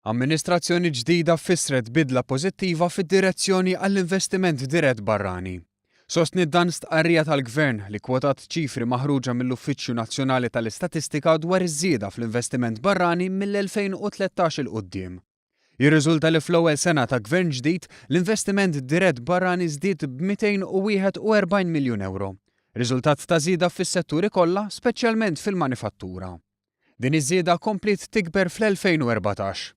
Amministrazzjoni ġdida fissret bidla pożittiva fid-direzzjoni għall-investiment dirett barrani. Sostniet dan stqarrija tal-Gvern li kkwotat ċifri maħruġa mill-Uffiċċju Nazzjonali tal-Istatistika dwar iż-żieda fl-investiment barrani mill-2013 'il quddiem. Jirriżulta li fl-ewwel sena ta' Gvern ġdid, l-investiment dirett barrani żdied b'241 miljun ewro, riżultat ta' żieda fis-setturi kollha, speċjalment fil-manifattura. Din iż-żieda kompliet tikber fl-2014.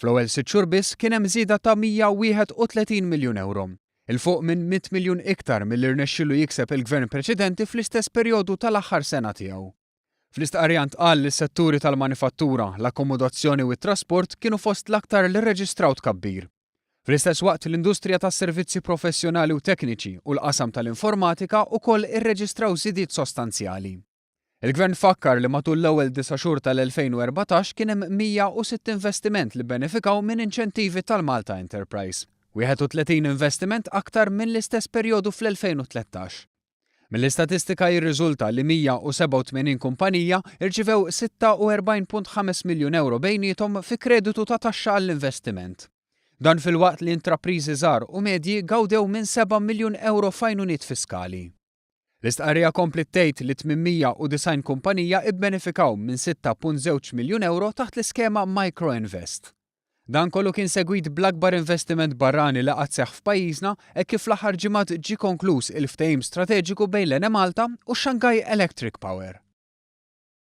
Fl-ewwel sitt xhur biss kien hemm żieda ta' 131 miljun ewro, 'il fuq minn 100 miljun iktar milli rnexxielu jikseb il-Gvern preċedenti fl-istess perjodu tal-aħħar sena tiegħu. Fl-istqarrija ntqal li s-setturi tal-manifattura, l-akkomodazzjoni u t-trasport kienu fost l-aktar li rreġistraw tkabbir. Fl-istess waqt l-industrija tas-servizzi professjonali u tekniċi u l-qasam tal-informatika wkoll irreġistraw żidiet sostanzjali. Il-Gvern fakkar li matul l-ewwel disa' xhur tal-2014 kien hemm 106 investiment li bbenefikaw minn inċentivi tal-Malta Enterprise, 31 investiment aktar minn l-istess perjodu fl-2013. Mill-istatistika jirriżulta li 187 kumpanija rċivew 46.5 miljun ewro bejniethom fi kreditu ta' taxxa għall-investiment. Dan filwaqt li intrapriżi żgħar u medji gawdew minn 7 miljun ewro f'għajnuniet fiskali. L-istqarrija kompliet tgħid li 890 kumpanija ibbenefikaw minn 6.2 miljun ewro taħt l-iskema Micro Invest. Dan kollu kien segwit bl-akbar investiment barrani li qatt seħħ f'pajjiżna hekk kif fl-aħħar ġimgħat ġie konkluż il-ftehim strateġiku bejn l-Enemalta u Shanghai Electric Power.